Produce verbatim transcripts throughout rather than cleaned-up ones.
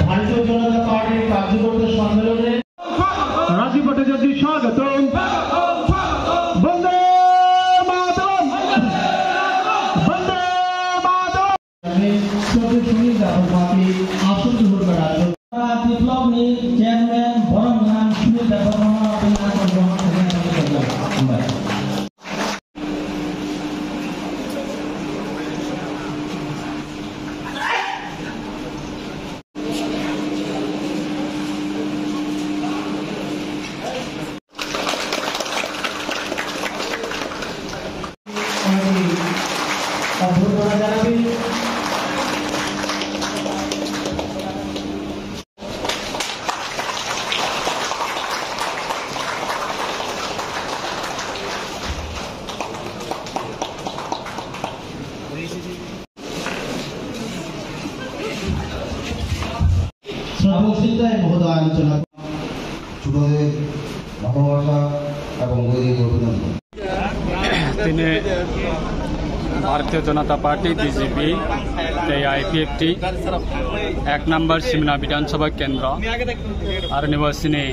ভারতীয় জনতা পার্টির কার্যকর্তা সম্মেলনে রাজীব ভট্টাচার্য স্বাগতম। বন্দে মাতরম। বন্দে মাতরম। শ্রদ্ধেয় সুনীল দাসবাবুকে আসন গ্রহণ করা। বিপ্লবনী চেয়ারম্যান বরং নাম সুনীল দাসবাবু। অভ্যর্থনা জানাবি। শ্রদ্ধেয় মহোদয় আলোচনা। ছোটদের ভালোবাসা এবং গৌরব অভিনন্দন। Tini Bharatiya Janata Party, B J P, tei I P F T ek number Simna Bidhan Sabha Kendra, aroni bo chini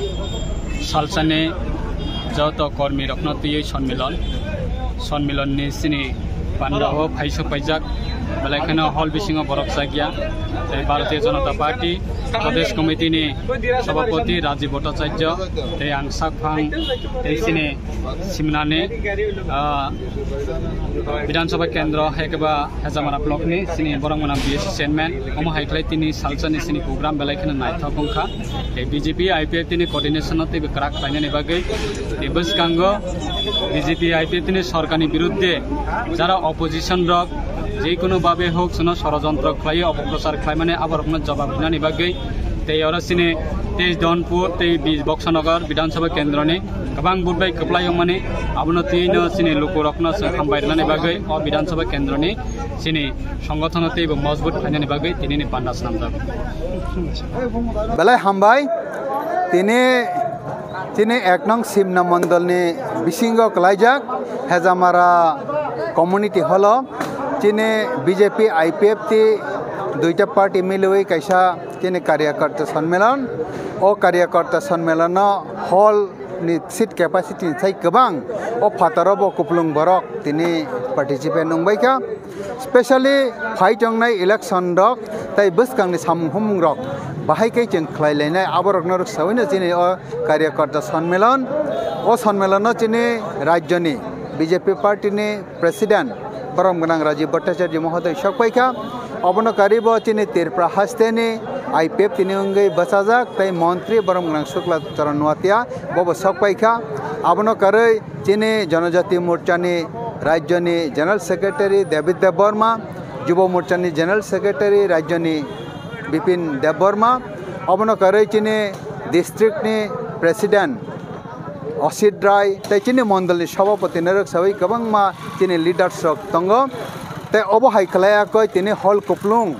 salsani joto kormi rokno twiwi sonmilon, sonmilon ni chini pandao phaisok paijak, belai kheno hall bisingo borok chakya, tei Bharatiya Janata Party Pradesh Committee ni Sabhapati Rajiv Bhattacharya, tei ang sakphang tei chini Simnani, ah, Bidhan Sabha Kendra, hai khe ba Hejamara Block ni chini borok mwnam B S C chairman, omo hai khlai tini salsani chini program belai kheno naithok wngkha. Tei B J P I P F T ni coordination no teibo kwrak khlainani bagwi, tei bwskango B J P I P F T ni sorkarni birudde jara opposition rok jekunu babe hok chwngno sorojontro khlaiwi, opoprochar khlaimani aborokno jawab rinani bagwi, tei oro chini tei Donpur tei Bi-, Boksanagar Bidhan Sabha Kendroni kwbang vote bai kwplai wngmani, abono twiwi no chini lukurokno chwng hambai rwnani bagwi o Bidhan Sabha Kendroni chini songothono teibo mojbut khlainani bagwi tinini panda swnamjak. Belai hambai, tini, tini ek nong Simna Mondolni bisingo kwlaijak Hejamara Community Hall-o chini B J P I P F T duita party milwi kaisa chini Karyakarta Sonmilon. O Karyakarta Sonmilon-o hall ni seat capacity ni sai kwbang, o phataro bo kupulung borok tini participant wngbaikha. Specially phai tongnai election rok tei bwskangni samung humung rok bahai khe chwng khlai lainai, aborokno rwksawi no chini o Karyakarta Sonmilon. O Sonmilon no chini rajyoni B J P party ni President borom gwnang Rajiv Bhattacharya Mohoday sokpaikha. Obono karibo chini Tripura hasteni I P F T ni wngwi bwchajak tei montri borom gwnang Shukla Charan Noatia bobo sokpaikha. Abono karwi chini Janajati Morchani rajyoni General Secretary David Debbarma, Jubo Morchani General Secretary rajyoni Bipin Debbarma, obono karwi chini district ni President Osit Rai tei chini mondolni sabhapati no rwksawi kwbangma chini leaders rok tongo. Tei obo hai khlai yakwi tini hall kuplung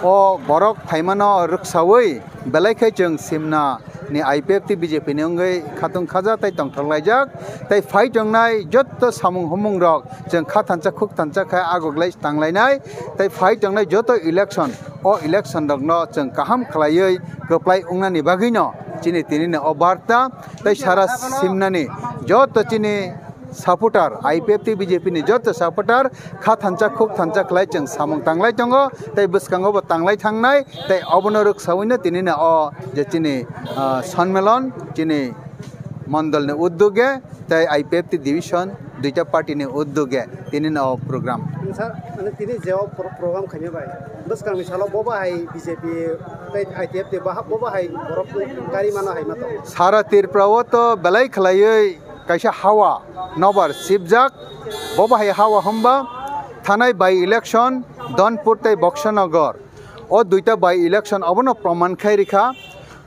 o borok phaimano rwksawi belai khe chwng Simna ni I P F T B J P ni wngwi khatung khaja tei tongthok laijak. Tei phai tongnai jotto samung humung rok chwng kha thansa khuk thansa khe agoglai tanglainai. Tei phai tongnai joto election, o election rokno chwng kaham khlaiwi kwplai wngnani bagwino chini tinini o barta tei sara Simnani joto chini supporter, I P F T B J P ni joto supporter kha thansa khuk thansa khlai chwng samung tanglai tongo tei bwskango bo tanglai thangnai. Tei obono rwksawino tinini o je chini, ah, Sonmilon chini mondolni uddoge tei I P F T division duita party ni uddoge tinini o program. Sir, mane tini je o pro-, program khaina bai bwskangni salo bo bahai B J P tei I P F T bahai bo bahai borok kari mano hai mato. Sara Tripura o to belai khlaiwi kaisa hawa nobar sibjak, bo bahai hawa hwnba thanai by election Donpur tei Boksanagar. O duita by election obono proman khai rikha.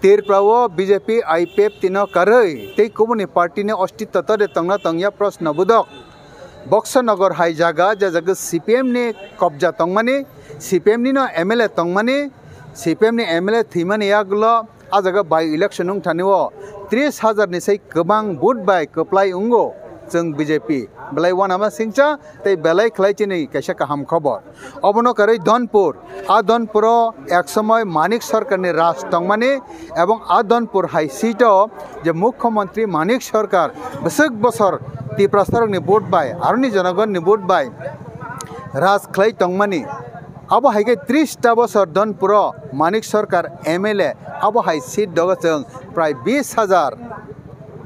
Tripura o B J P I P F T no karwi tei kubuni party ni ostitto tode tongna tongya proshno budok. Boksanagar hai jaga je jaga C P M ni kobja tongmani, C P M ni no M L A tongmani, C P M ni M L A thwimani yagulo a jaga by election wng thani o tris hajar ni sai kwbang vote bai kwplai wngo. Chwng B J P belai uanama singcha tei belai khlai chini kaisa kaham khobor. Obono karwi Donpur, a Donpuro ek somoi Manik Sarkarni raj tongmani, ebong a Donpur hai seat-o je Mukhyamantri Manik Sarkar bwswk bosor Tiprasarokni vote bai, aroni jonogonni vote bai raj khlai tongmani. Abo hai khe tris ta bosor Donpuro Manik Sarkar M L A, abo hai seat dogo chwng prai bis hajar,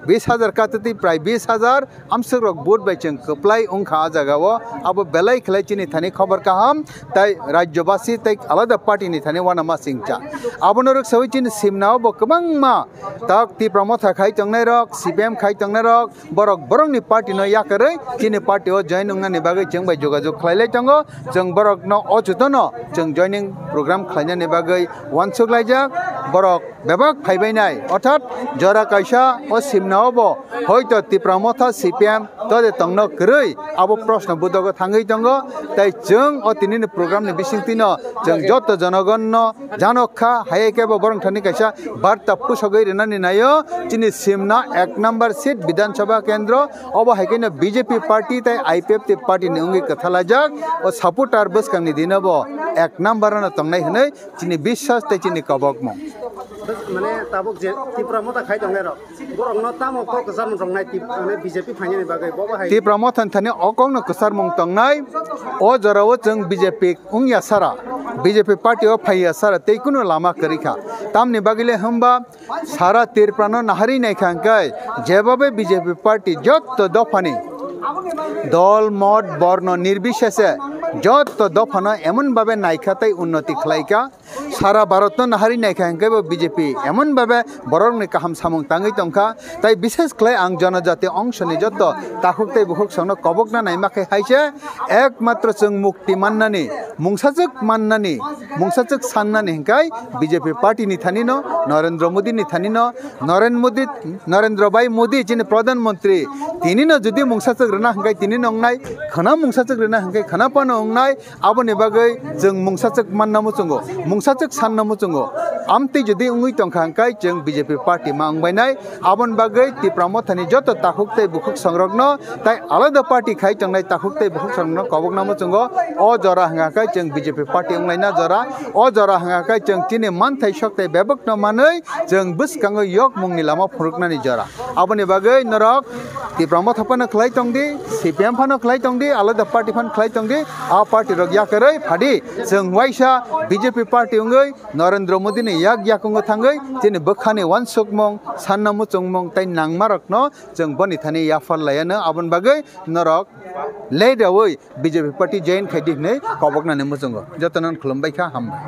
bis hajar katwtwi prai bis hajar amswkrok vote bai chwng kwplai wngkha a jagao. Abo belai khlai chini thani khobor kaham, tai rajyobasi tai alada party ni thani uanama singcha. Abono rwksawi chini simnao bo kwbangma tak Tipra Motha khai tongnairok, C P M khai tongnairok, borok borokni party no yakarwi chini party o join wngnani bagwi chwng bai jogajog khlailai tongo. Chwng borokno o chutono chwng joining program khlainani bagwi uansuk laijak. Borok bebak phaibainai, orthat jora kaisa o simnao bo hoito Tipra Motha C P M tode tongno kwrwi abo proshno budogo thangwi tongo. Tai chwng o tinini program ni bisingtwino chwng joto jonogonno janok kha, hai khe bo borok thani kaisa barta pusogwi rinani naio. Chini simna ek number seat Bidhan Sabha kendro, obo hai khe no B J P party tai I P F T party ni wngwi kwthalaijak. O supporter bwskang ni dino bo ek number no tongnai hwnwi chini biswas tei chini kobokmung. Mane tabuk je Tipra Motha khai tongnai rok, borok no tamo kok kwcham tongnai tip-, mane B J P phainani bagwi bobo hai. Tipra Motha ni thani o kokno kwcharmung tongnai, o jorao chwng B J P wngya sara, B J P party o phaiya sara tei kunu lama kwrwi kha. Tamni bagwi le hwnba sara Tripura no naharwi naikha hwnkhe jebhabe B J P party jotto dophani dol, mot, borno nirbisheshe jotto dophano emon babe naikha tei unnoti khlaikha. Sara Bharatno naharwi naikha hwnkhe bo B J P emon babe borokni kaham samung tangwi tongkha. Tai bishes khlai ang jonojati ongshoni jotto takhuk tei bukhuk songno kobokna naima khe hai se ekmatro chwng mukti mannani, mungsachwk mannani, mungsachwk sannani hwnkhe B J P party ni thanino, Narendra Modi ni thanino, Naren Modi, Narendra Bhai Modi chini Pradhan Mantri, tinino jodi mungsachwk rwna hwnkhe tinino wngnai, khwna mungsachwk rwna hwnkhe khwna phano wngnai. Aboni bagwi chwng mungsachwk manna muchungo, mungsachwk sanna muchungo. Amtwi jodi wngwi tongkha hwnkhe chwng B J P party ma wngbainai. Aboni bagwi Tipra Mothani joto takhuk tei bukhuk songrokno tai alada party khai tongnai takhuk tei bukhuk songrokno kobokna muchungo. O jora hwnkha khe chwng B J P party wnglaina jora. O jora hwnkha khe chwng chini manthai sok tei bebakno manwi chwng bwskango yokmungni lama phunuknani jora. Aboni bagwi norok Tipra Motha phano khlai tongdi, C P M phano khlai tongdi, alada party phano khlai tongdi, a party rok yakarwi phadi, chwng waisa B J P party wngwi Narendra Modi ni yak yakungo thangwi chini bwkhani uansukmung, sanna muchungmung tei nangmarokno chwng boni thani yaphar laiano. Aboni bagwi norok late rawi B J P party join khaidi hwnwi koboknani muchungo. Jotono khulumbai kha, hambai.